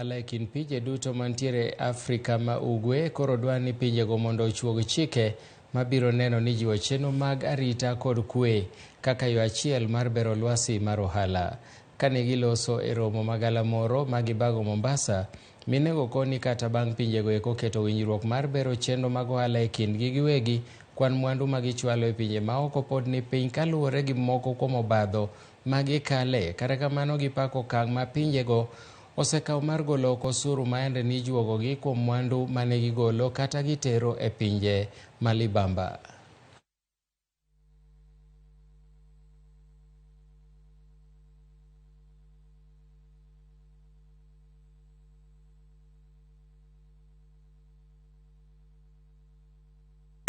E kind pinje duto mantiere Afrika ma Ugwe koro dwa ni pinjego mondo ochuog chike mabiro neno ni jiwo chenro mag arita kod kwe kaka yo achiel mar bero lwasi mar ohala. Kane giloso e romo magalamoro ma gibago Mombasa, minego koni kata bang' pinjego eko keto winjruok mar bero chenro mag ohala e kindgi giwegi, kwan mwandu ma gichwalo e pinje maoko pod ni piny kaluwore gi moko kuom obadho ma gikale. Kata kamano gipako okang' ma pinjego osekawo mar golo oko osuru ma yande nijuogogi kuom mwandu mane gigolo kata gitero e pinje ma libamba.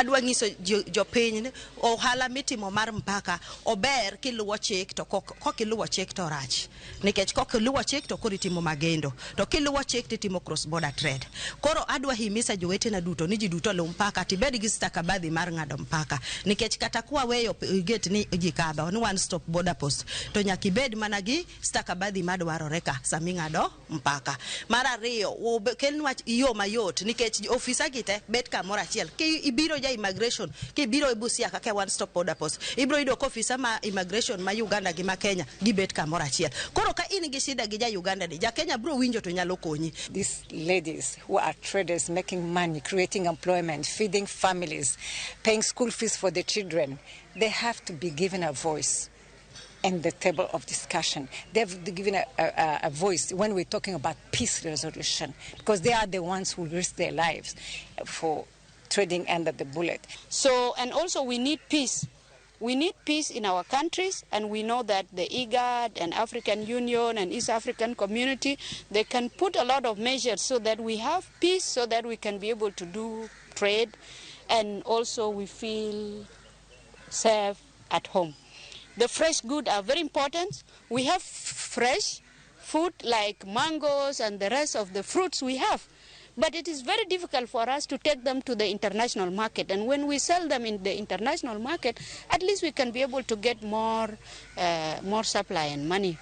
Adwa nyiso jopiny ni ohala mitimo mar mpaka ober kiluwo chik, to kok iluwo chik to rach, nikech kok iluwo chik to koro itimo magendo, to kiluwo chik titimo cross border trade. Koro adwa himisa jowetena duto ni ji duto oluw mpaka, tibed gi stakabadhi mar ng'ado mpaka, nikech kata kwaweyo gate ni ji kadho ni one stop border post, to nyaka ibed mana gi stakabadhi madwarore ka saming'ado mpaka. Mar ariyo, kelnwa yo mayot, nikech ofisa gi te bet kamoro achiel. Ki ibiro ja immigration, kibiro e Busia kaka one stop border post, ibiro yudo ka ofisa ma immigration ma Uganda gi ma Kenya gibet kamoro achiel. Koro ka in gi shida gi ja Uganda ni, ja Kenya biro winjo to nyalo konyi. These ladies who are traders making money, creating employment, feeding families, paying school fees for the children, they have to be given a voice and the table of discussion. They've given a voice when we're talking about peace resolution, because they are the ones who risk their lives for trading under the bullet. And also we need peace. We need peace in our countries, and we know that the IGAD and African Union and East African Community, they can put a lot of measures so that we have peace, so that we can be able to do trade, and also we feel safe at home. The fresh goods are very important. We have fresh food like mangoes and the rest of the fruits we have. But it is very difficult for us to take them to the international market. And when we sell them in the international market, at least we can be able to get more supply and money.